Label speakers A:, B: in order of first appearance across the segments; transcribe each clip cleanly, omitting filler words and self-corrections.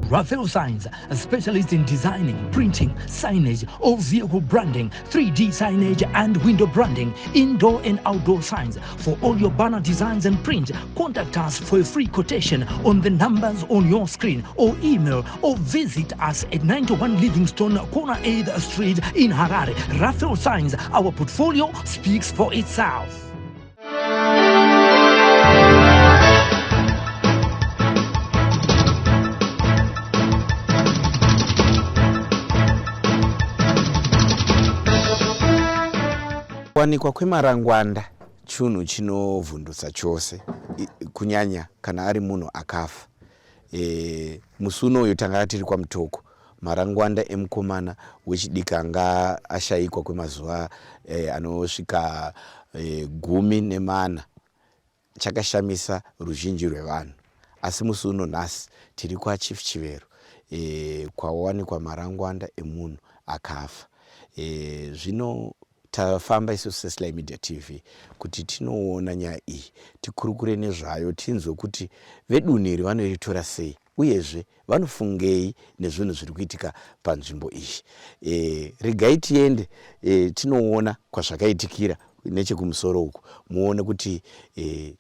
A: Raphael Signs, a specialist in designing, printing, signage, all vehicle branding, 3D signage and window branding, indoor and outdoor signs. For all your banner designs and print, contact us for a free quotation on the numbers on your screen or email or visit us at 91 Livingstone, corner 8th Street in Harare. Raphael Signs, our portfolio speaks for itself.
B: Kuwanikwa kwemarangwanda chunhu chinovhundutsa chose kunyanya kana ari munhu akafa. E, musi unoyu tanga tiri kwaMutoko marangwanda emukomana wechidiki anga ashaikwa kwemazuva e, anosvika e, 14 chakashamisa ruzhinji rwevanhu. Asi musi uno nhasi tiri kwaChief Chivero e, kwawanikwa marangwanda emunhu akafa. E, zvino tafamba isusu seSly Media TV kuti tinoona nyaya iyi tikurukure nezvayo tinzwe kuti vedunhu iri vanoitora sei uyezve vanofungei nezvinhu zviri kuitika panzvimbo iyi. E, regai tiende e, tinoona kwazvakaitikira nechekumusoro uku muone kuti e,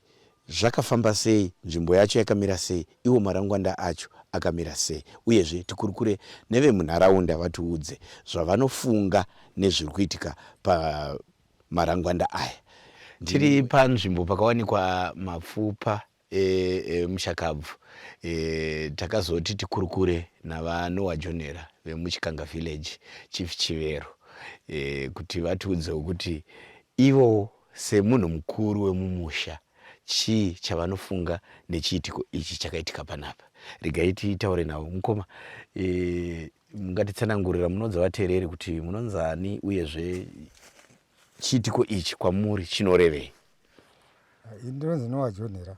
B: zvakafamba sei, nzvimbo yacho yakamira sei, iwo marangwanda acho akamira sei uyezve tikurukure nevemunharaunda vatiudze zvavanofunga nezviri kuitika pamarangwanda aya. Tiri panzvimbo pakawanikwa mapfupa emushakabvu e, e, takazoti tikurukure naVaNoah Jonera vemuChikanga Village, Chief Chivero e, kuti vatiudzewo kuti ivo semunhu mukuru wemumusha chii chavanofunga nechiitiko ichi chakaitika panapa. Regai titaure navo. Mukoma, e, mungatitsanangurira munodza vateereri kuti munonzani uyezve chiitiko ichi kwamuri chinorevei?
C: Ini ndinonzi Noah Jonera,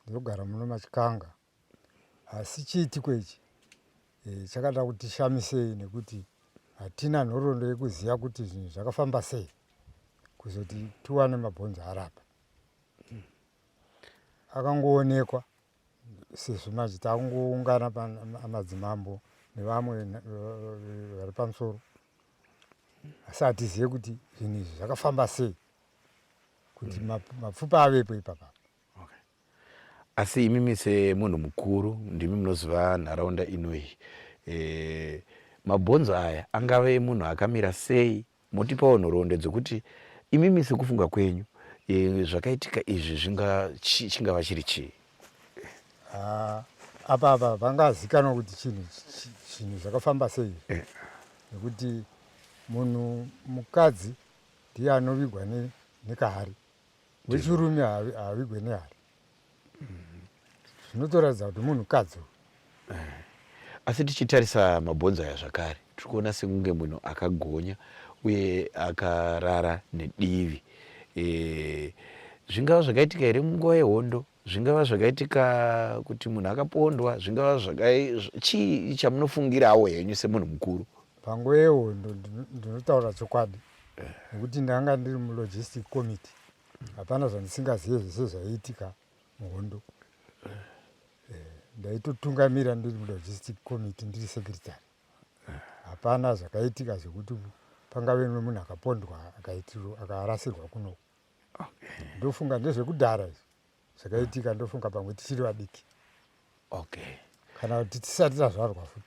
C: ndinogara muno maChikanga. Asi chiitiko ichi e, chakada kutishamisei nekuti hatina nhoroondo yekuziva kuti zvinhu zvakafamba sei kuzoti tiwane mabhonzo arapa. Akangoonekwa sezvo manje takungoungana madzimambo nevamwe vari pamusoro asi hatizive kuti zvinhu izvi zvakafamba sei kuti mm. mapfupa avepo ipapa.
B: Okay. Asi imimi semunhu mukuru ndimi munoziva nharaunda inoyi e, mabhonzo aya angave emunhu akamira sei motipawo nhoroondo dzekuti imimi sekufunga kwenyu e, zvakaitika izvi zvinga chingava chiri chii?
C: Ah, apa apa pangazikanwa kuti chinhu chinhu zvakafamba sei eh. nekuti munhu mukadzi ndiye anovigwa nekahari wechirume haavigwe nehari zvinotoratidza kuti munhu kadzi
B: eh. asi tichitarisa mabhonzo aya zvakare tiri kuona sekunge munhu akagonya uye akarara nedivi e, zvingava zvakaitika here munguva yehondo zvingava zvakaitika kuti munhu akapondwa zvingava zvakai chii chamunofungirawo henyu semunhu mukuru
C: panguva yehondo ndinotaura chokwadi eh. nekuti ndanga ndiri mulogistic committee hapana zvandisingazive zvese zvaiitika muhondo eh, ndaitotungamira ndiri mulogistic committee ndiri secretary hapana zvakaitika zvekuti pangave nemunhu akapondwa akarasirwa kunoku ndofunga ndezvekudhara izvi zvakaitika ndofunga pamwe tichiri vadiki
B: okay
C: kana kuti tisati tazvarwa futi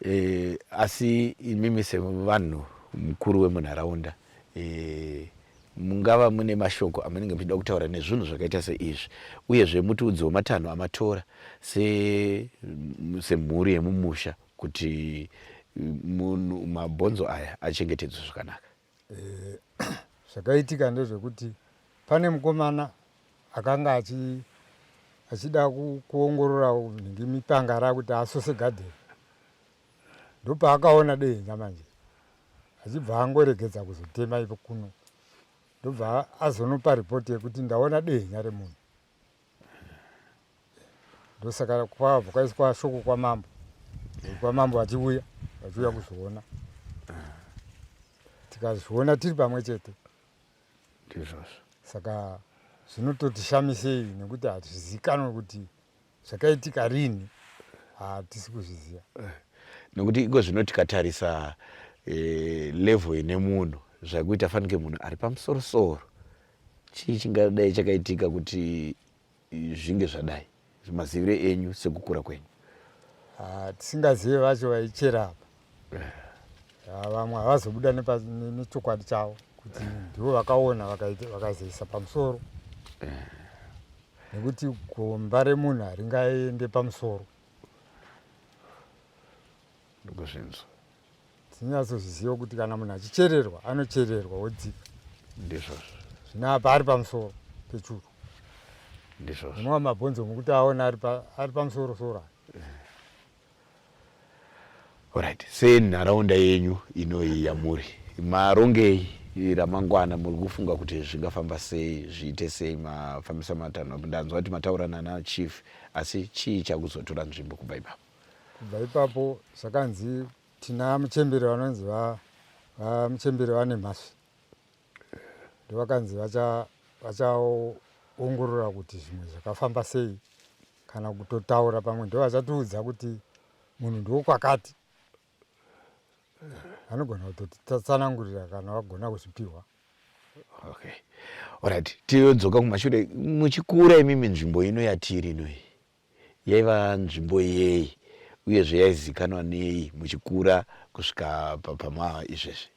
B: e, asi imimi sevanhu mukuru wemunharaunda e, mungava mune mashoko amunenge muchida kutaura nezvinhu zvakaita seizvi uyezve mutiudzewo matanho amatora semhuri se yemumusha kuti munhu mabhonzo aya achengetedzwe zvakanaka
C: eh, zvakaitika ndezvekuti pane mukomana akanga achida kuongorora nhingi mipangara kuti asose gadheni ndopaakaona dehenya manje achibva angoregedza kuzotema ipo kuno ndobva azonopa ripoti yekuti ndaona dehenya remunhu ndosaka kwabva kwaiswa shoko kwamambo kwamambo vachiuya vachiuya kuzoona tikazviona tiri pamwe chete
B: ndizvozvo
C: saka zvinototishamisei nekuti hazvizikanwe kuti zvakaitika rini. Hatisi kuzviziva.
B: Nekuti iko zvino tikatarisa level ine munhu zvakuita fanike munhu ari pamusorosoro, chii chingadai chakaitika kuti zvinge zvadai, maziviro enyu sekukura kwenyu?
C: Tisingazive vacho vaichera apa. Vamwe havazobuda nechokwadi chavo kuti ndivo vakaona vakazoisa pamusoro, nekuti gomba remunhu haringaende pamusoro.
B: Ndikuzvinzwa.
C: Tinyatsozviziva kuti kana munhu achichererwa anochererwa wodzika.
B: Ndizvozvo.
C: Zvino apa ari pamusoro pechuru.
B: Ndizvozvo.
C: Unova mabhonzo mukuti aona ari pamusoro soro.
B: Alright, senharaunda yenyu inoyi yamuri, marongei ramangwana? Muri kufunga kuti zvingafamba sei, zviite sei, mafambisa matanho? Ndanzwa kuti mataura nana chief, asi chii chakuzotora nzvimbo kubva ipapo?
C: Kubva ipapo zvakanzi tina muchembere vanonzi vamuchembere vane mhasvi, ndovakanzi vachaongorora kuti zvimwe zvakafamba sei, kana kutotaura pamwe ndo vachatiudza kuti munhu ndokwakati, vanogona kutotitsanangurira kana vagona kuzvipihwa.
B: Okay, alright, tiyodzoka kumashure. Muchikura imimi, nzvimbo ino yatiri inoyi yaiva nzvimbo yei, uyezve yaizikanwa nei muchikura kusvika pama izvezvi?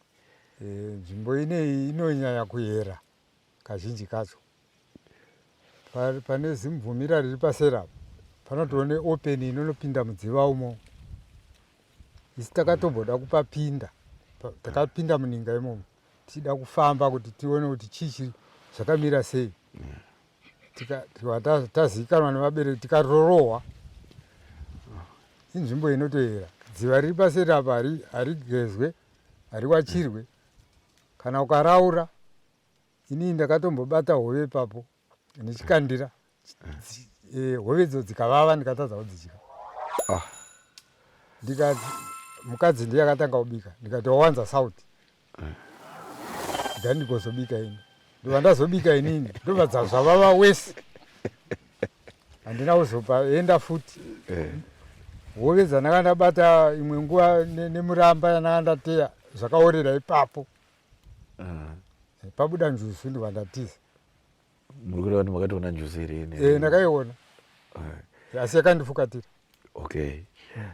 C: Nzvimbo ineyi inonyanya kuyera kazhinji kacho. Pane zimubvumira riri paseri apo panotoo neopen inonopinda mudziva umo. Isi takatomboda kupapinda, takapinda muninga imomo tichida kufamba kuti tione kuti chii zvakamira sei. Tazivikanwa nevabereki tikarorohwa. Inzvimbo inotoyera. Dziva riri paseri apa harigezwe, hariwachirwe. Kana ukaraura, inini ndakatombobata hove ipapo ndichikandira hove idzo dzikavava, ndikatadza kudzidya. Ndikati mukadzi ndiye akatanga kubika, ndikati wawanza sauti, ndikati ndigozobika ini. Ndobva ndazobika inini, ndobva zvavava wese, handina kuzopa enda futi. Hove dzandanga ndabata imwe nguva nemuramba yandanga ndateya zvakaorera ipapo. Pabuda njuzu, ndobva ndatiza.
B: Muri kureva kuti makatoona njuzu here?
C: Ndakaiona, asi yakandifukatira.
B: Okay,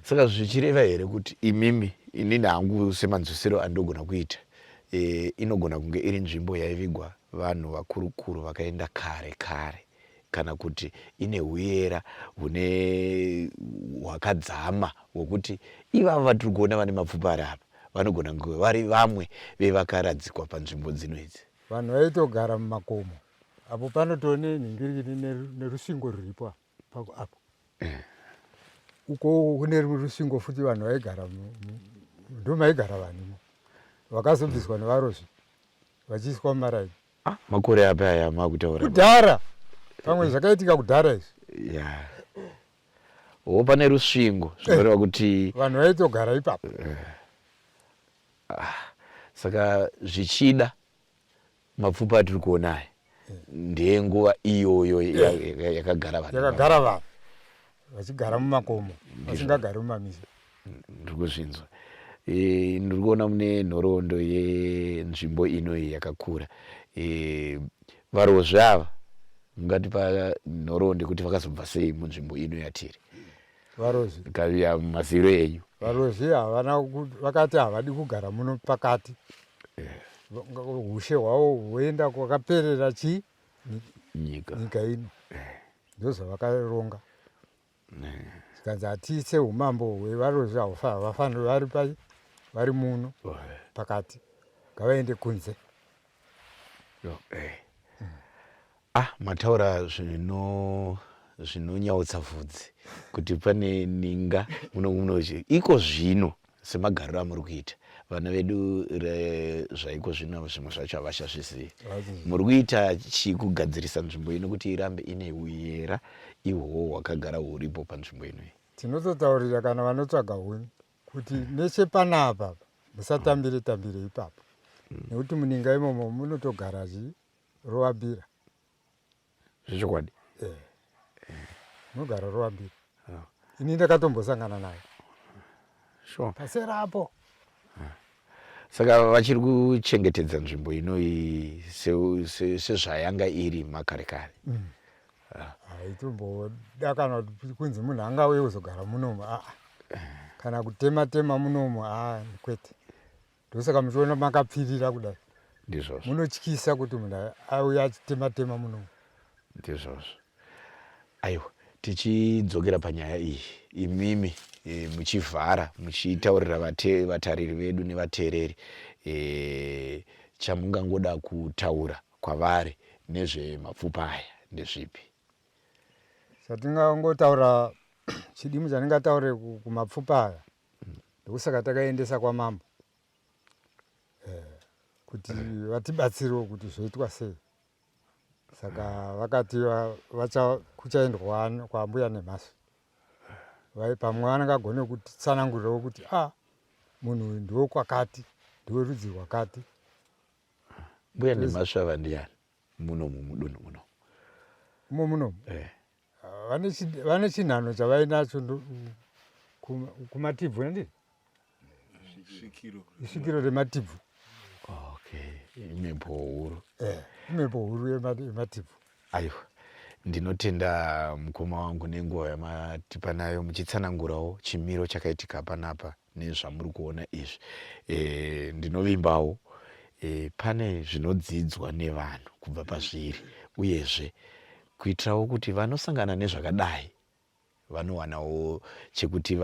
B: saka zvichireva here kuti imimi, inini hangu semanzwisiro andogona kuita, inogona kunge iri nzvimbo yaivigwa vanhu vakurukuru vakaenda kare kare, kana kuti ine huyera hune hwakadzama hwekuti ivava vatiri kuona vane mapfupa ari apa vanogona kunge vari vamwe vevakaradzikwa panzvimbo dzino idzi?
C: Vanhu vaitogara mumakomo apo, panotone nhingirikini nerusvingo ruripo apo. Uko kune rusvingo futi, vanhu vaigara ndo maigara vanhu imo, vakazobviswa nevarozvi vachiiswa mumaraini.
B: Ah, makore api aya makutaura?
C: Kudhara, pamwe zvakaitika kudhara izvi.
B: Ya, wo pane rusvingo zvinoreva kuti
C: vanhu vaitogara ipapo.
B: Ah, saka zvichida mapfupa atiri kuona aya ndeyenguva iyoyo yakagara vanhu.
C: Yakagara vanhu vachigara mumakomo, vasingagari mumamisha.
B: Ndiri kuzvinzwa. Ndiri kuona mune nhoroondo yenzvimbo ino iyi yakakura. Varozvi ava, mungatipa nhoroondo yekuti vakazobva sei munzvimbo ino yatiri?
C: Varozvi?
B: Kaviya maziviro enyu.
C: Varozvi havana vakati havadi kugara muno pakati. Ushe hwavo hwoenda kwakaperera chii?
B: Nyika.
C: Nyika ino ndozvavakaronga, zvikanzi hatiise umambo hwevarozvi, havafaniri vari pai vari muno pakati, ngavaende kunze.
B: Okay. Ah, mataura zvinonyautsa vhudzi kuti pane ninga muno muno iko zvino. Semagariro amuri kuita vana vedu zvaiko zvino, zvimwe zvacho havachazvizivi. Muri kuita chii kugadzirisa nzvimbo ino kuti irambe ine uyera ihwohwo hwakagara huripo panzvimbo ino iyi?
C: Tinototaurira kana vanotsvaga huni kuti nechepanapa musatambire tambire ipapo, nekuti muninga imomo munotogara rova bira.
B: Zvechokwadi?
C: Munogara rova bira. Ini ndakatombosangana naye.
B: Sure.
C: Pasera apo.
B: Saka vachiri kuchengetedza nzvimbo inoyi sezvayanga iri makare kare.
C: Haitomboda kana kuti kunzi munhu angauye kuzogara munomu, aa, kana kutema tema munomu, aa, kwete. Ndosaka muchiona makapfirira kudai.
B: Ndizvozvo.
C: Munotyisa kuti munhu auye achitema tema munomu.
B: Ndizvozvo. Aiwa, tichidzokera panyaya iyi, imimi muchivhara muchitaurira vatariri vedu nevateereri chamungangoda kutaura kwavari nezvemapfupa aya ndezvipi?
C: Chatingangotaura, chidimu chandingataure kumapfupa aya, ndokusaka takaendesa kwamambo kuti vatibatsirewo kuti zvoitwa sei. Saka vakati kuchaendwa kwambuya Nemhasvi. Pamwe vanongagone kutitsanangurirawo kuti a munhu uyu ndiwo kwakati, ndiwe rudzi rwakati.
B: Mbuya Nemhasvi ava ndiani munomu mudunhu muno?
C: Umo munomu vane chinhano chavainacho kuMatibvu, andii isvikiro reMatibvu.
B: Okay, imhepo huru.
C: Imhepo huru yeMatibvu.
B: Aiwa, ndinotenda mukoma wangu nenguva yamatipa nayo muchitsanangurawo chimiro chakaitika panapa nezvamuri kuona izvi. Ndinovimbawo pane zvinodzidzwa nevanhu kubva pazviri, uyezve kuitirawo kuti vanosangana nezvakadai vanowanawo chekuti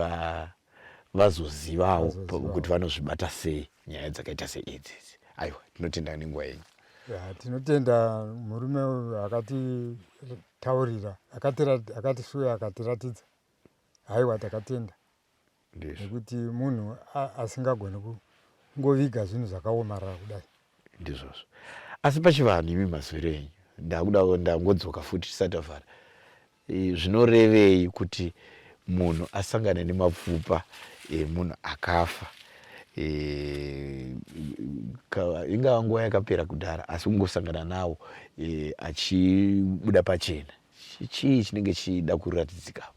B: vazozivawo kuti vanozvibata sei nyaya dzakaita seidzi. Aiwa, tinotenda nenguva yenyu.
C: Ya, tinotenda murume uyu akatitaurira, akatishuya, akatiratidza. Haiwa, takatenda. Nekuti munhu asingagoni kungoviga zvinhu zvakaomarara kudai.
B: Ndizvozvo. Asi pachivanhu, imi mazwiro enyu, ndakuda ndangodzoka futi tisati tavhara, zvinorevei kuti munhu asangane nemapfupa emunhu akafa, ingava nguva yakapera kudhara, asi kungosangana nawo achibuda pachena, chii chinenge chichida kuratidzika?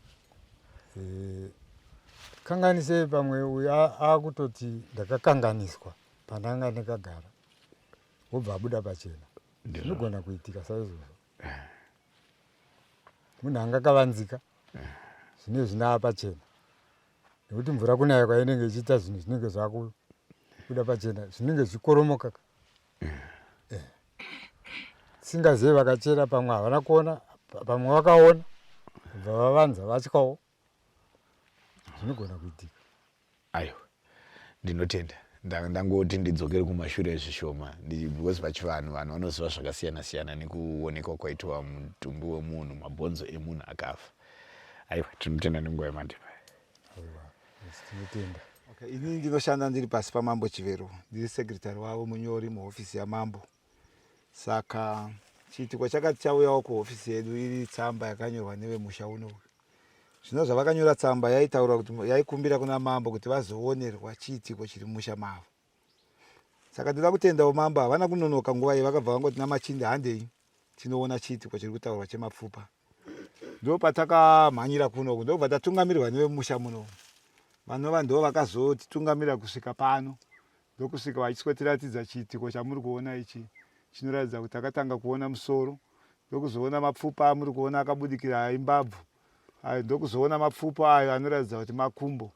C: Kanganisei pamwe uyu akutoti ndakakanganiswa pandanga ndakagara, wobva abuda pachena. Zvinogona kuitika saizvozvo. Munhu anga akavanzika, zvine zvinaa pachena, nekuti mvura kunaya kwainenge ichiita, zvinhu zvinenge zvakubuda pachena, zvinenge zvichikoromoka. Singazive vakachera, pamwe havana kuona, pamwe vakaona bva vavanza, vatyawo. Zvinogona kuitika.
B: Aiwa, ndinotenda. Ndangoti ndidzokere kumashure zvishoma because pachivanhu vanhu vanoziva zvakasiyana siyana nekuonekwa kwaitwa mutumbi wemunhu, mabhonzo emunhu akafa. Aiwa, tinotenda nenguva yamandipa.
C: Aiwa, tinotenda.
D: Okay, ini ndinoshanda ndiri pasi paMambo Chivero, ndiri secretary wavo, munyori muhofisi yamambo. Saka chiitiko chakati chauyawo kuhofisi yedu iri tsamba yakanyorwa nevemusha uno. Zvino zvavakanyora, tsamba yaitaura kuti yaikumbira kuna mambo kuti vazoonerwa chiitiko chiri mumusha mavo. Saka ndinoda kutendawo mambo, havana kunonoka nguva iyi, vakabva vangoti namachinda, "Handei tinoona chiitiko chiri kutaurwa chemapfupa." Ndo patakamhanyira kunoku, ndobva tatungamirwa nevemusha muno, vanova ndo vakazotitungamira kusvika pano, ndokusvika vachiswetiratidza chiitiko chamuri kuona ichi, chinoratidza kuti takatanga kuona musoro, ndokuzoona mapfupa amuri kuona akabudikira aimbabvu ayo, ndokuzoona mapfupa ayo anoratidza kuti makumbo.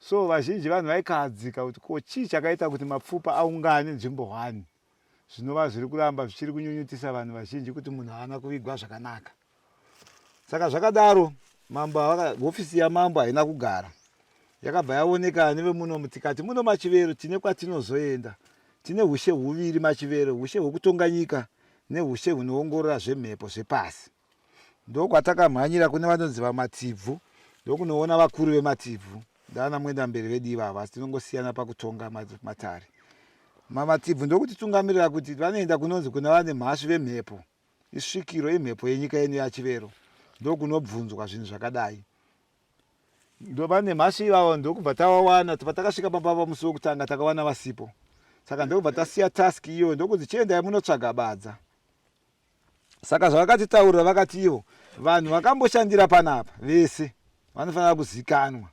D: So vazhinji vanhu vaikahadzika kuti ko chii chakaita kuti mapfupa aungane nzvimbo 1, zvinova zviri kuramba zvichiri kunyunyutisa vanhu vazhinji kuti munhu haana kuvigwa zvakanaka. Saka zvakadaro, mambo, hofisi yamambo haina kugara, yakabva yaoneka nevemunomu. Tikati muno maChivero tine kwatinozoenda, tine ushe huviri maChivero, ushe hwekutonga nyika neushe hunoongorora zvemhepo zvepasi. Ndokwatakamhanyira kune vanonzi vaMatibvu, ndokunoona vakuru veMatibvu, ndana mwenda mberi vedu ivava, asi tinongosiyana pakutonga matare. MaMatibvu ndokutitungamirira kuti vanoenda kunonzi kuna vane mhasvi vemhepo, isvikiro, imhepo yenyika yenu yaChivero, ndokunobvunzwa zvinhu zvakadai. Ndovane mhasvi ivavo, ndokubva tavawana. Patakasvika pamba pamusi wekutanga, takawana vasipo, saka ndokubva tasiya task iyoyo, ndokunzi chiendai munotsvaga badza. Saka zvavakatitaurira, vakati ivo vanhu vakamboshandira panapa vese. Vanofanira kuzikanwa.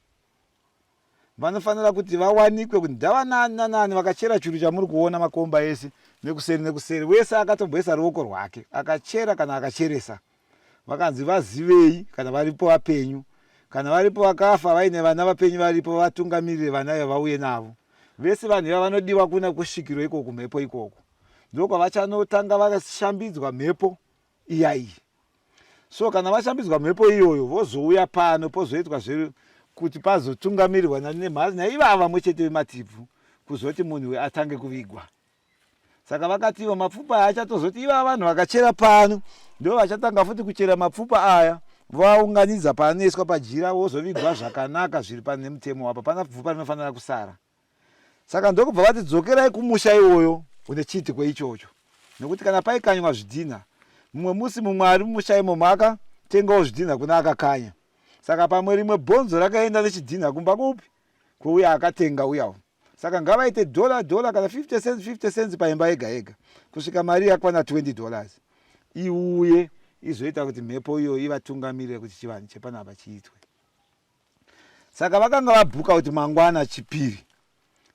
D: Vanofanira kuti vawanikwe kuti ndavanani nanani vakachera churu chamuri kuona makomba ese nekuseri nekuseri. Wese akatomboisa ruoko rwake akachera kana akacheresa. Vakanzi vazivei kana varipo vapenyu. Kana varipo vakafa vaine vana vapenyu varipo vatungamirire vana iva vauye navo. Vese vanhu iva vanodiwa kuna kusvikiro ikoko mhepo ikoko. Ndokwavachanotanga vakashambidzwa mhepo iya iyi. So kana vashambidzwa mhepo iyoyo vozouya pano pozoitwa zve kuti pazotungamirirwa naivava vamwe chete vematibvu kuzoti munhu atange kuvigwa. Saka vakati ivo mapfupa aya achatozoti ivava vanhu vakachera pano ndo vachatanga futi kuchera mapfupa aya voaunganidza paanoiswa pajira wozovigwa zvakanaka zviri pane mutemo wapo pana pfupa rinofanira kusara. Saka ndokubva vati dzokerai kumusha iwoyo une chiitiko ichocho nekuti kana paikanywa zvidhinha mumwe musi mumwe ari mumusha imomo akatengawo zvidhinha kuna akakanya saka pamwe rimwe bhonzo rakaenda nechidhinha kumba kupi kweuya akatenga uyawo saka ngavaite dollar dollar kana 50 cents 50 cents paimba yega yega kusvika mari yakwana 20 dollars iuye izoita kuti mhepo iyo ivatungamirire kuti chivanhu chepanapa chiitwe Saka vakanga vabhuka kuti mangwana chipiri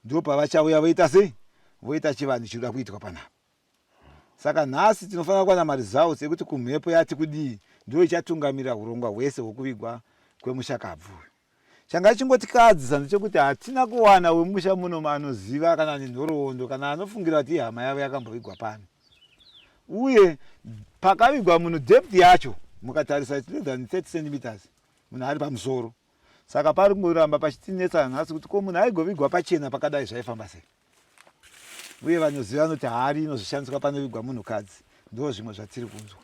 D: ndipo pavachauya voita sei? Voita chivanhu chinoda kuitwa panapa. Saka nhasi tinofanira kuwana maresults ekuti kumhepo yati kudii ndiyo ichatungamira hurongwa hwese hwekuvigwa kwemushakabvu uyu. Changa chingotikahadzisa ndechekuti hatina kuwana wemusha muno anoziva kana ane nhoroondo kana anofungira kuti ihama yavo yakambovigwa pano. Uye pakavigwa munhu depth yacho mukatarisa it's less than 30 centimeters munhu ari pamusoro saka pari kungoramba pachitinetsa nhasi kuti ko munhu aigovigwa pachena pakadai zvaifamba sei uye vanoziva vanoti hari inozoshandiswa panovigwa munhukadzi ndo zvimwe zvatiri kunzwa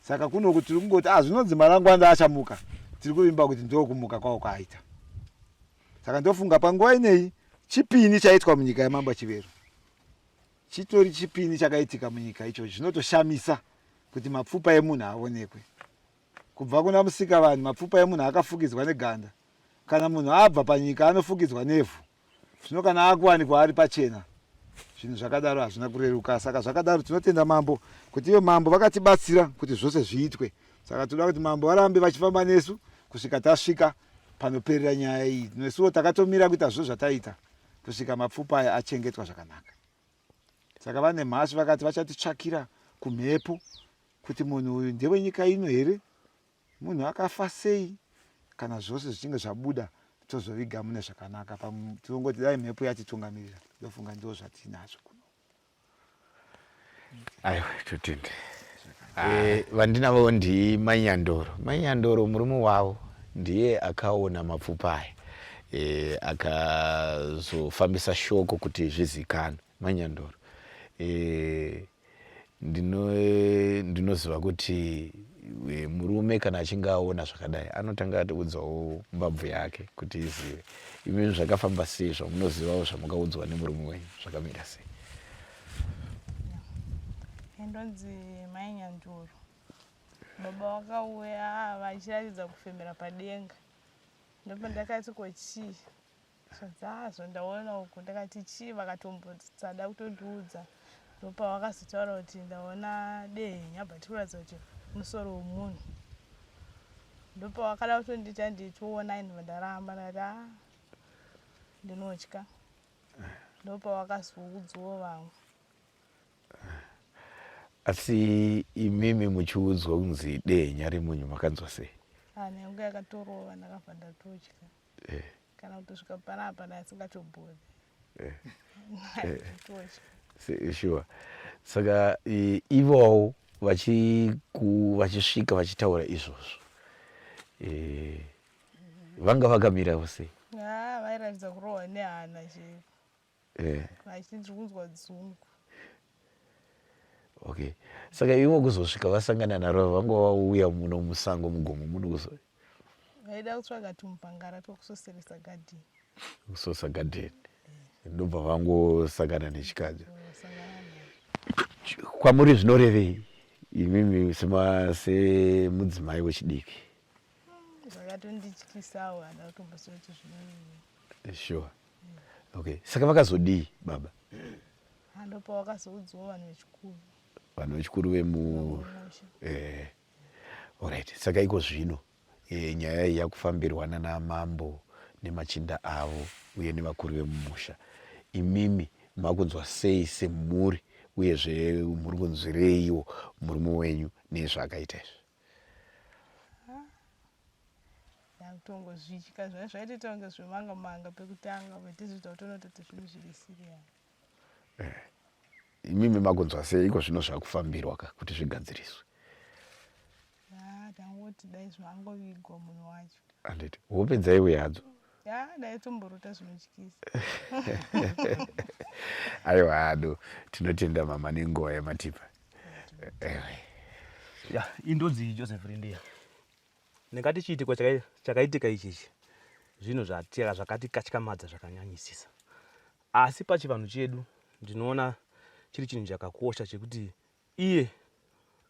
D: saka kunoku tiri kungoti ah zvinonzi marangwanda achamuka tiri kuvimba kuti ndokumuka kwawo kwaaita saka ndofunga panguva ineyi chipini chaitwa munyika yamambo chivero chitori chipini chakaitika munyika ichochi zvinotoshamisa kuti mapfupa emunhu aonekwe Kubva kuna Musikavanhu mapfupa emunhu akafukidzwa neganda. Kana munhu abva panyika anofukidzwa nevhu. Zvino kana akuwanikwa ari pachena zvinhu zvakadaro hazvina kureruka. Saka zvakadaro tinotenda mambo kuti ivo mambo vakatibatsira kuti zvose zviitwe. Saka tinoda kuti mambo varambe vachifamba nesu kusvika tasvika panoperera nyaya iyi. Nesuwo takatomira kuita zvose zvataita kusvika mapfupa aya achengetwa zvakanaka. Saka vane mhashu vakati vachatitsvakira kumhepo kuti munhu uyu ndewenyika ino here munhu akafa sei kana zvose zvichinge zvabuda tozoviga mune zvakanaka tinongoti dai mhepo yatitungamirira ndofunga ndo zvatinazvo kuno
B: aiwa totenda eh, vandinavo ndimanyandoro manyandoro murume wavo ndiye akaona mapfupa aya e, akazofambisa shoko kuti zvizikanwe manyandoro e, Ndinoziva kuti e, murume kana achinge aona zvakadai anotanga atiudzawo mbabvu yake kuti izive. Imi zvakafamba sei zvamunozivawo zvamukaudzwa nemurume wenyu zvakamira sei?
E: Ndonzi Mai Nyandoro. Baba vakauya vachiratidza kufemera padenga. Ndopandakati ko chii? Zvadzazvo ndaona uku ndakati chii vakatombosada kutondiudza ndopavakazotaura kuti ndaona dehenya but kuratidza kuti musoro wemunhu ndopavakada kutondiita nditoona ndibva ndaramba ndakati a ah, ndinotya ndopavakazoudzwawo vamwe
B: Asi imimi muchiudzwa kunzi dehenya remunyu makanzwa sei?
E: Hana yangu yakatorova ndakabva ndatotya. Eh. Kana kutosvika panapa ndasingatobhori.
B: Eh. eh. Sure. Saka ivowo vachisvika vachitaura izvozvo. Eh, vanga vakamirawo sei?
E: Ah, vairatidza kurohwa nehana chaipo. Eh. Vachinzi kunzwa dzungu.
B: Okay. Saka ivo kuzosvika vasangana naro vanga vauya muno musango mugomo muno kuzo.
E: Vaida kutsvaga tumupangara twekusoseresa gadheni.
B: Kusosa gadheni. Eh. Ndobva vangosangana nechikadzi. Kwamuri zvinorevei imimi semudzimai wechidiki?
E: Zvakatondityisawo handina kutomboziva kuti zvinorevei.
B: Sure. Okay. Saka vakazodii baba?
E: Ndopa vakazoudzwa vanhu vechikuru.
B: Vanhu vechikuru vemu eh. Alright. Saka iko zvino E, nyaya iyi yakufambirwa nana mambo nemachinda avo uye nevakuru vemumusha. Imimi makunzwa sei semhuri uyezve muri kunzwireiwo murume wenyu nezvaakaita izvi?
E: Ndakutongozvitya zvaiva zvaitoita kunge zvemanga manga pekutanga but izvi takutonototi zvinhu zviri serious.
B: Eh, imimi makunzwa sei iko zvino zvakufambirwa ka kuti zvigadziriswe?
E: Tangoti dai zvangovigwa munhu wacho.
B: Anditi hope dzaiwe hadzo.
E: Ya dai tomborota zvinotyisa.
B: Aiwa hado tinotenda mama nenguva yamatipa. Ewe.
F: Ya indonzi Joseph Rindiya. Ndingati chiitiko chakaitika ichichi zvinhu zvakatikatyamadza zvakanyanyisisa. Asi pachivanhu chedu ndinoona chiri chinhu chakakosha chekuti Iye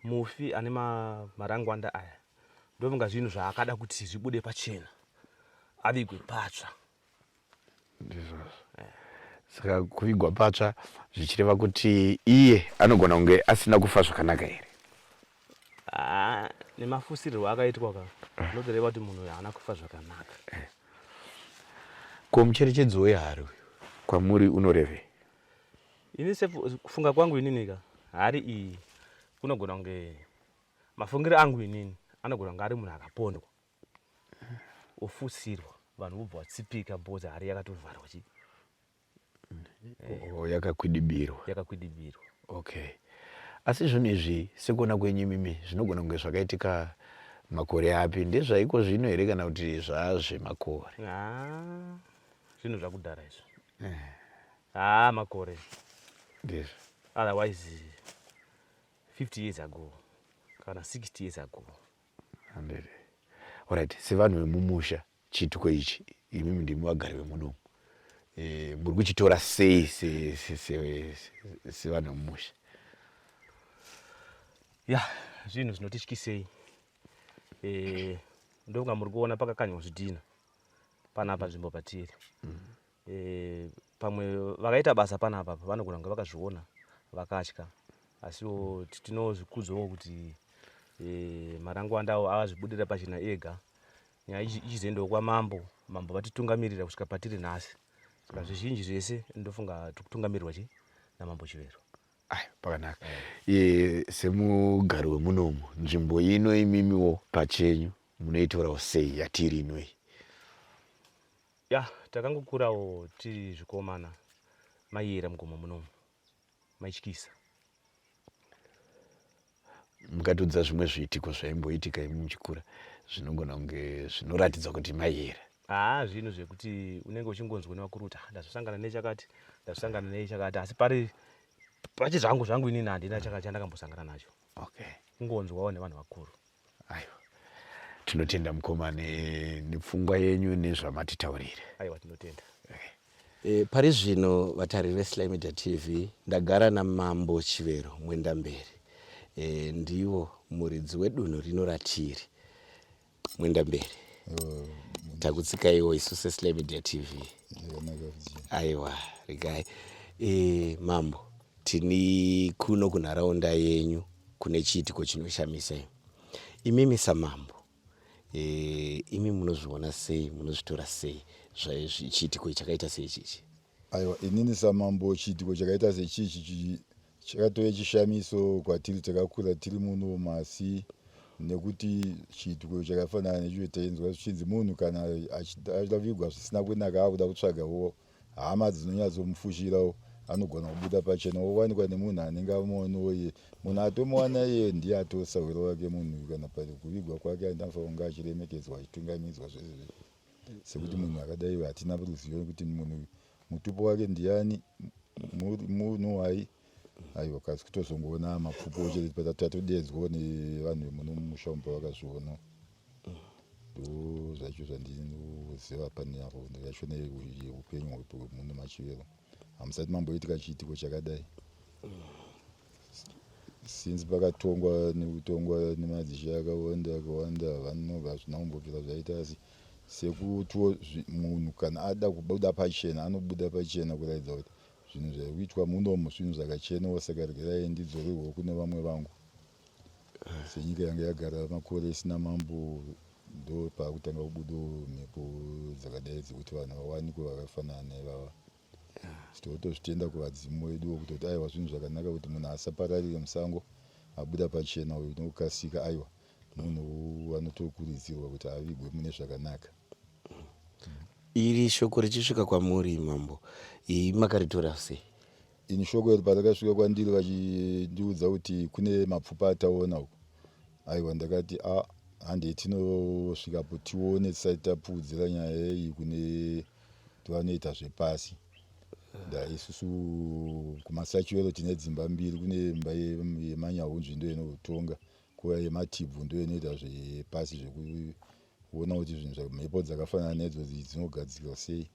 F: mufi ane marangwanda aya ndofunga zvinhu zvaakada kuti zvibude pachena avigwe patsva.
B: Ndizvozvo. Eh. Saka kuvigwa patsva zvichireva kuti iye anogona kunge asina kufa zvakanaka here?
F: Ah, nemafusirirwo akaitwa ka zvinotoreva kuti munhu uyu haana kufa zvakanaka. Eh.
B: Ko mucherechedzo wehari uyu kwamuri unorevei?
F: Ini sekufunga kwangu inini ka hari iyi kunogona kunge mafungiro angu inini anogona kunge ari munhu akapondwa ofusirwa vanhu vobva vatsipika because hari yakatovharwa chi
B: oh, yakakwidibirwa
F: yakakwidibirwa
B: okay asi zvinhu izvi sekuona kwenyu imimi zvinogona kunge zvakaitika makore api ndezvaiko zvino here kana kuti zvazvemakore
F: ah, zvinhu zvakudhara izvi eh. Haa makore.
B: Ndizvo.
F: Otherwise 50 years ago kana 60 years ago.
B: Handiti. Alright, sevanhu vemumusha chiitiko ichi imimi ndimi vagari vemunomu. E, muri kuchitora sei sevanhu se, se, se, se vemumusha?
F: Ya, zvinhu zvinotityisei. E, ndofunga muri kuona pakakanywa zvidhina panapa nzvimbo patiri. Mm. E, pamwe vakaita basa panapa vanogona kunge vakazviona vakatya asiwo tinozvikudzawo kuti e, marangwanda awo avazvibudira pachena ega nyaya ichizoendawo kwamambo mambo vatitungamirira kusvika patiri nhasi saka zvizhinji zvese ndofunga tikutungamirirwa chi namambo chivero
B: Ayo, pakanaka e, semugari wemunomu nzvimbo ino imimiwo pachenyu munoitorawo sei yatiri inoyi
F: Ya, takangokurawo tiri zvikomana maiyera mugomo munomu maityisa.
B: Mukatiudza zvimwe zviitiko zvaimboitika imi muchikura zvinogona kunge zvinoratidza kuti maiyera.
F: Haa zvinhu zvekuti unenge uchingonzwa nevakuru kuti ah, ndazosangana nechakati ndazosangana nechakati asi pari pachi zvangu zvangu inini handina chandakambosangana nacho.
B: Okay.
F: Kungonzwawo nevanhu vakuru.
B: Aiwa. Tinotenda mukoma nepfungwa yenyu nezvamatitaurira.
F: Aiwa tinotenda.
B: Okay. E, pari zvino vatariri veSly Media TV ndagara naMambo Chivero Mwendamberi. E, ndivo muridzi wedunhu rino ratiri. Mwendamberi. Oh, takutsikaiwo isu seSly Media TV. Aiwa, regai. E, mambo, tini kuno kunharaunda yenyu kune chiitiko chinoshamisa imi. Imimi samambo e, imi munozviona sei munozvitora sei chiitiko chakaita seichichi?
G: Aiwa, inini samambo chiitiko chakaita sechichi chakatove chishamiso kwatiri takakura tiri muno masi nekuti chiitiko chakafanana nechiyo tainzwa zvichinzi munhu kana achida zvisina kunaka akuda kutsvagawo Hama dzinonyatsomufushirawo anogona kubuda pachena owanikwa nemunhu anenge amuonawo iye. Munhu atomuwana iye ndiye atosahwira wake munhu uyu kana pakuvigwa kwake anofanira kunge achiremekedzwa achitungamidzwa zvese zvese. Sekuti munhu akadai hatina ruzivo nekuti munhu uyu mutupo wake ndiyani munhu wai aiwa kasi kutozongoona mapfupo chete tatodedzwawo nevanhu vemuno mumusha umu pavakazviona. Ndo zvacho zvandinoziva panhoroondo yacho yeupenyu hwemuno maChivero. Hamusati mamboitika chiitiko chakadai since pakatongwa nekutongwa nemadzishe akawanda akawanda vanobva hazvina kumbobvira zvaita asi sekutiwo munhu kana ada kubuda pachena anobuda pachena kuratidza kuti zvinhu zviri kuitwa munomu zvinhu zvakachenawo saka regerai ndidzorerwewo kune vamwe vangu. Senyika yanga yagara makore isina mambo Ndo paakutanga kubudawo mhepo dzakadai dzekuti vanhu vawanikwe vakafanana naivava. Tinotozvitenda kuvadzimu vedu kutoti aiwa, zvinhu zvakanaka kuti munhu asapararire musango, abuda pachena uyu nokukasika. Aiwa, munhu anotokurudzirwa kuti avigwe mune zvakanaka.
B: Iri shoko richisvika kwamuri, mambo, ii makaritora sei?
G: Ini shoko iri parakasvika kwandiri vachindiudza kuti kune mapfupa ataona uku, aiwa, ndakati a, handei tinosvikapo tione tisati tapfuudzira nyaya iyi kune vanoita zvepasi. Isusu kumaSachiwero tine dzimba mbiri. Kune imba yeManyahunzvi, ndo inotonga, kuva yeMatibvu ndo inoita zvepasi, zvekuona kuti zvinhu, mhepo dzakafanana nedzodzi dzinogadzirwa sei.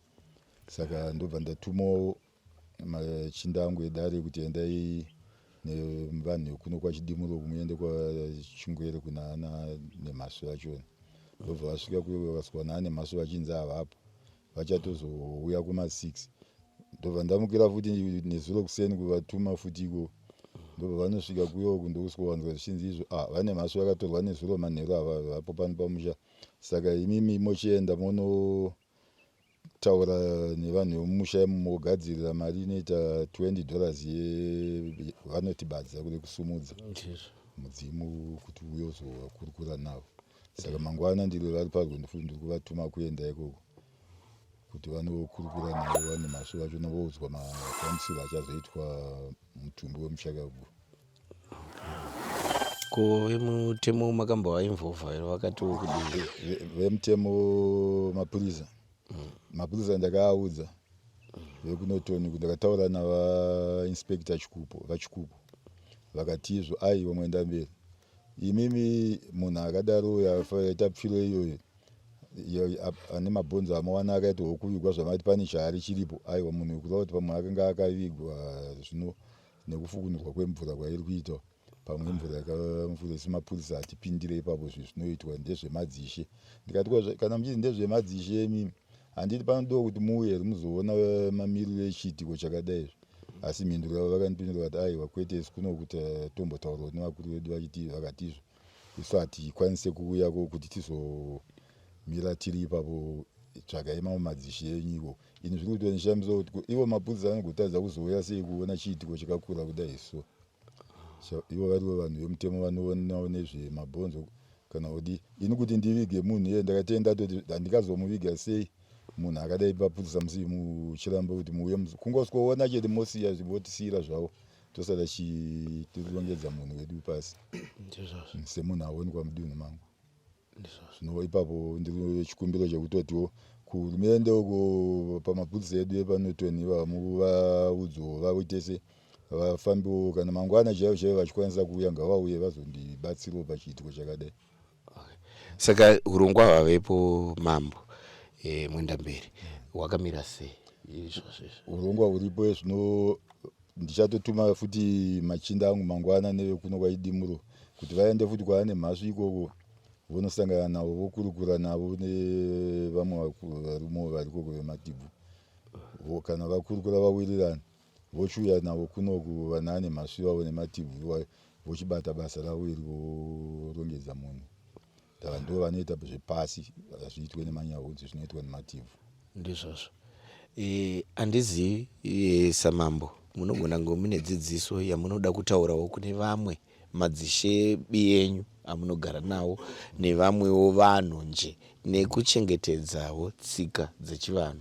G: Saka ndobva ndatumawo machinda angu edare kuti endai nevanhu vekuno kwaChidimuro, muende kwaChingwere kuna ana Nemhasvi vachona. Ndobva vasvika kuyo, vakasvika naane Mhasvi vachinzi havapo, vachatozouya kuma6. Ndobva ndamukira futi nezuro kuseni kuvatuma futi iko. Ndobva vanosvika kuyoku, ndokusvikowanzwa zvichinzi izvo, ah, vane mhasvi vakatorwa nezuro manheru, havapo pano pamusha. Saka imimi mochienda monotaura nevanhu vemumusha imomo, mogadzirira mari inoita $20 vanoti badza rekusumudza mudzimu kuti uye uzovakurukura navo. Saka mangwana ndiri vari parwendo futi, ndiri kuvatuma kuenda ikoko kuti vanokurukura navo vane mhasvi vacho, novoudzwa mafambisiro achazoitwa mutumbi wemushakabvu.
B: Ko vemutemo makambovainvolva here? Vakatiwo kudii?
G: Vemutemo, mapurisa, mapurisa ndakaaudza vekuNorton. Ndakataura navainspector Chikupo, vaChikupo vakati izvo, aiwa, mwenda mberi imimi, munhu akadaro aita pfiro iyoyo, ane mabhonzo amawana akaitwa okuvigwa, zvamati pane chaari chiripo, aiwa, munhu kureva kuti pamwe akanga akavigwa, zvino nekufukunurwa kwemvura kwairi kuitwa, pamwe mvura yakamvura. Isu mapurisa hatipindire ipapo, zvinhu zvinoitwa ndezvemadzishe. Ndikati, kana muchiti ndezvemadzishe imimi, handiti panodiwa kuti muuye here muzoona mamiriro echiitiko chakadai izvi? Asi mhinduro yavo vakandipindura vati, aiwa, kwete, isu kuno kuti tombotaurawo nevakuru vedu, vachiti vakati izvo isu hatikwanise kuuyako kuti tizomira tiri ipapo, tsvagai mamwe madzishe enyu iko. Ini zviri kutonishamisa kuti ivo mapurisa anogotadza kuzouya sei kuona chiitiko chakakura kudai. So ivo varivo vanhu vemutemo vanoonawo nezvemabhonzo kana kudi. Ini kuti ndivige munhu iye, ndakatenda toti handingazomuviga sei munhu akadai? Mapurisa musi muchiramba kuti muuye kungosikoona chete, mosiya, votisiyira zvavo, tosara chitirongedza munhu wedu pasi semunhu aonekwa mudunhu mangu. Zvino ipapo ndiri chikumbiro chekutotiwo kuhurumende uko, pamapurisa edu epaNorton ivavo, vaudzewo vaite se vafambiwo, kana mangwana chaivo chaivo vachikwanisa kuuya, ngavauye vazondibatsirawo pachiitiko chakadai.
B: Saka urongwa hwavepo, mambo Mwendamberi, hwakamira sei izvozvo izvo?
G: Urongwa huripo zvino, ndichatotuma futi machinda angu mangwana nevekuno kwaChidimuro kuti vaende futi kwaane mhasvi ikoko, vonosangana navo, vokurukura navo nevamwe varume vari ikoko veMatibvu. Kana vakurukura vawirirana, vochiuya navo kunoku vanaane mhasvi vavo neMatibvu iwayo, vochibata basa ravo iri, vorongedza munhu. Ndava ndo vanoita zvepasi, hazviitwe nemanyahudzi, zvinoitwa neMatibvu.
B: Ndizvozvo. Handizivi, samambo munogona kunge mune dzidziso yamunoda kutaurawo kune vamwe madzishe enyu amunogara nawo nevamwewo vanhu nje, nekuchengetedzawo tsika dzechivanhu,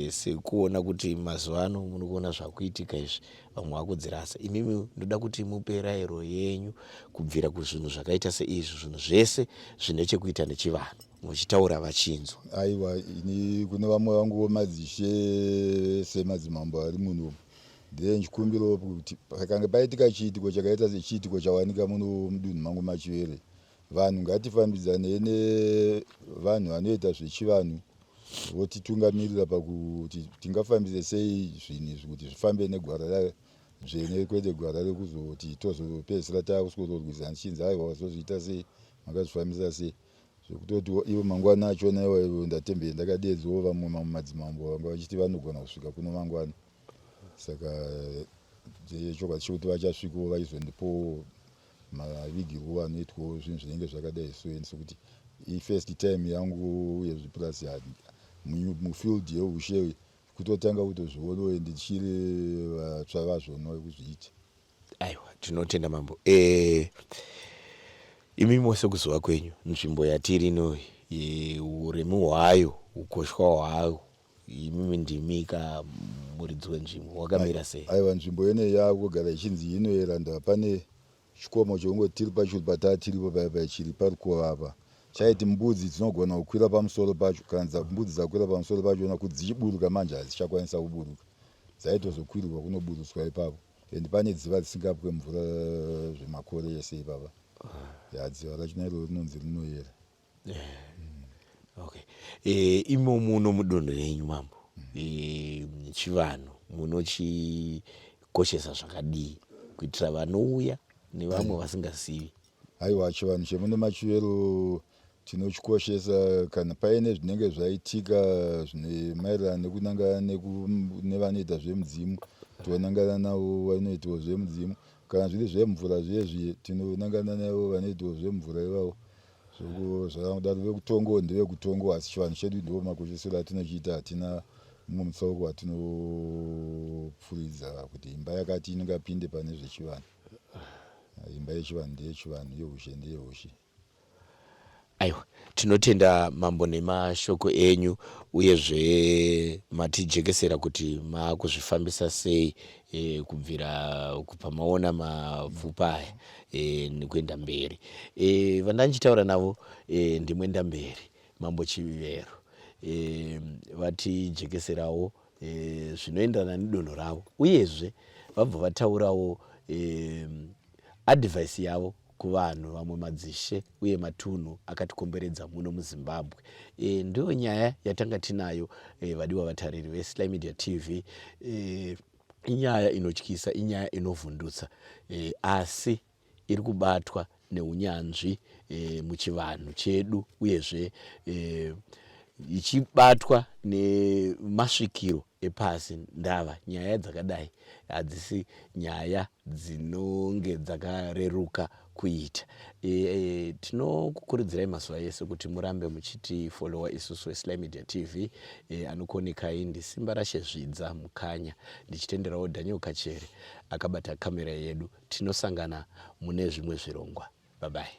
B: sekuona kuti mazuva ano muri kuona zvakuitika izvi, vamwe vakudzirasa. Imimi ndoda kuti mupe rayiro yenyu kubvira kuzvinhu zvakaita seizvi, zvinhu zvese zvine chekuita nechivanhu, muchitaura vachinzwa.
G: Aiwa, ini kune vamwe vanguwo madzishe semadzimambo ari muno, ndee ndichikumbirawo kuti pakange paitika chiitiko chakaita sechiitiko chawanika muno mudunhu mangu maChivere, vanhu ngatifambidzanei nevanhu vanoita zvechivanhu, votitungamirira pakuti tingafambise sei zvinhu izvi kuti zvifambe negwara dzvene, kwete gwara rekuzoti tozopedzisira takuswedorwisana tichinzi, aiwa, wazozviita sei, makazvifambisa sei? Zvekutoti ivo mangwana achona iwayo ndatembei ndakadedzawo vamwe mamwe madzimambo vanga vachiti vanogona kusvika kuno mangwana. Saka chokwadi chekuti vachasvikawo vaizondipowo mavigirwo anoitwawo zvinhu zvinenge zvakadai so, sekuti Ifirst time yangu uyezve plus mufield yeushe kutotanga kutozvionawo ndichiri vatsva vazvona kuzviita.
B: Aiwa, tinotenda mambo. E, imi mose kuzuva kwenyu nzvimbo yatiri ino uremu hwayo, ukoshwa hwayo, imimi ndimika muridzi wenzvimbo, wakamira sei?
G: Aiwa, nzvimbo ineyi yakugara ichinzi inoera. Ndava pane chikomo chekungoti tiri pachuru pataa tiripo paya paya chiri parukova apa chaiti mbudzi dzinogona kukwira pamusoro pacho. Kana mbudzi dzakwira pamusoro pachona kuti dzichiburuka manje hadzichakwanisa kuburuka, dzaitozokwirwa kunoburutswa ipapo. And pane dziva risingapwe mvura zvemakore ese ipapa ya dziva rachona iro rinonzi rinoyera.
B: Okay. Imo muno mudunhu renyu mambo, chivanhu munochikoshesa zvakadii kuitira vanouya nevamwe vasingazivi?
G: Aiwa, chivanhu chemuno maChivero tinochikoshesa. Kana paine zvinenge zvaitika zvine maererano nekunangana nevanoita zvemudzimu, tonangana navo vanoitawo zvemudzimu. Kana zviri zvemvura zviye, tinonangana navo vanoitawo zvemvura ivavo. Zvakadaro vekutongo ndevekutongo, asi chivanhu chedu ndo makoshesero atinochiita. Hatina mumwe mutsauko watinopfuridza kuti imba yakati inongapinde pane zvechivanhu. Imba yechivanhu ndeyechivanhu, yeushe ndeyeushe.
B: Aiwa, tinotenda mambo nemashoko enyu, uyezve matijekesera kuti maakuzvifambisa sei kubvira pamaona mapfupa aya nekuenda mberi. Vandandichitaura navo ndimwenda mberi Mambo Chivero, vatijekeserawo zvinoenderana nedonho ravo, uyezve vabva vataurawo advice yavo kuvanhu vamwe madzishe uye matunhu akatikomberedza muno muZimbabwe. Ndiyo nyaya yatanga tinayo, vadiwa vatariri veSly Media TV. Inyaya inotyisa, inyaya inovhundutsa, asi iri kubatwa neunyanzvi muchivanhu chedu, uyezve ichibatwa nemasvikiro epasi. Ndava nyaya dzakadai hadzisi nyaya dzinonge dzakareruka kuita. Tinokukurudzirai mazuva ese kuti murambe muchitifollowa isusu veSly Media TV. Anokuonekai ndiSimba Rashe Zvidza Mukanya, ndichitenderawo Daniel Kachere akabata kamera yedu. Tinosangana mune zvimwe zvirongwa. Bye bye.